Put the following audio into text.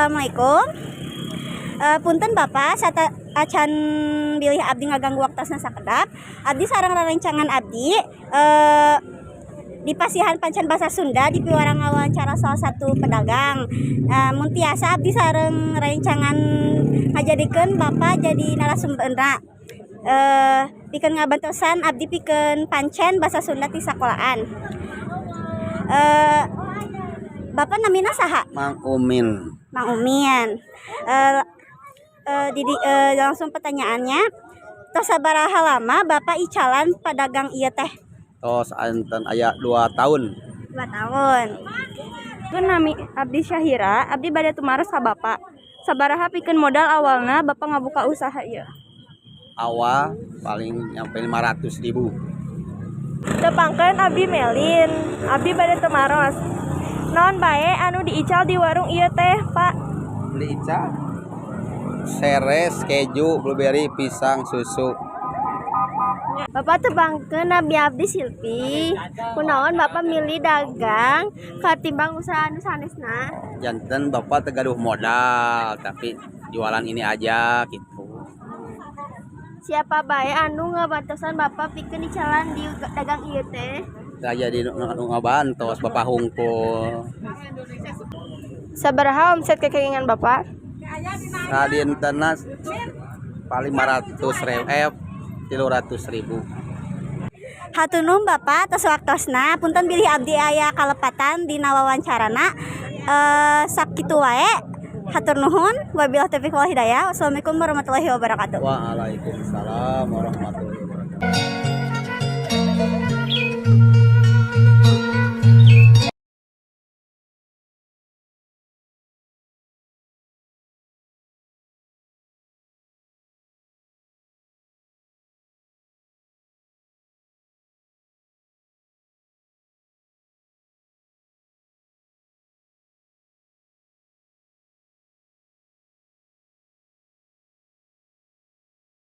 Assalamualaikum. Punten Bapak, sateuacan bilih abdi ngaganggu waktosna sakedap. Abdi sareng rerencangan abdi di pasihan pancen bahasa Sunda di piwarang wawancara salah satu pedagang. Mun tiasa, abdi sareng rencangan ngajadikeun Bapak jadi narasumberna. Pikeun ngabantosan abdi pikeun pancen bahasa Sunda di sekolahan. Bapak namina saha? Mang Umin. Mang Umin. Didi, langsung pertanyaannya. Tos sabaraha lama Bapak icalan pedagang ieu teh? Tos enten aya 2 tahun. 2 tahun. Pun nami abdi Syahira, abdi bade tumaros ka Bapak. Sabaraha pikeun modal awalna Bapak ngabuka usaha ieu? Awal paling nyampe 500 ribu. Tepangkeun, abdi Melin, abdi bade tumaros. Naon bae anu diical di warung ieu teh, Pak? Beli ica seres, keju, blueberry, pisang, susu. Bapak, tepangkeun, nami abdi Silpi. Kunaon Bapak milih dagang katimbang usaha anu sanesna? Janten Bapak teu gaduh modal, tapi jualan ini aja gitu. Siapa bae anu ngabantosan Bapak pikeun icalan di dagang ieu teh? Saya jadi nu ngabantos Bapak hungkul. Sabaraha omset kekengingan Bapak? Sadintena paling 500 ribu, 300 ribu. Hatur nuhun Bapak atas waktosna. Punten bilih abdi aya kalepatan dina wawancarana. Sakitu wae. Hatur nuhun. Wabillahi taufiq wal hidayah. Wassalamualaikum warahmatullahi wabarakatuh. Waalaikumsalam warahmatullahi wabarakatuh.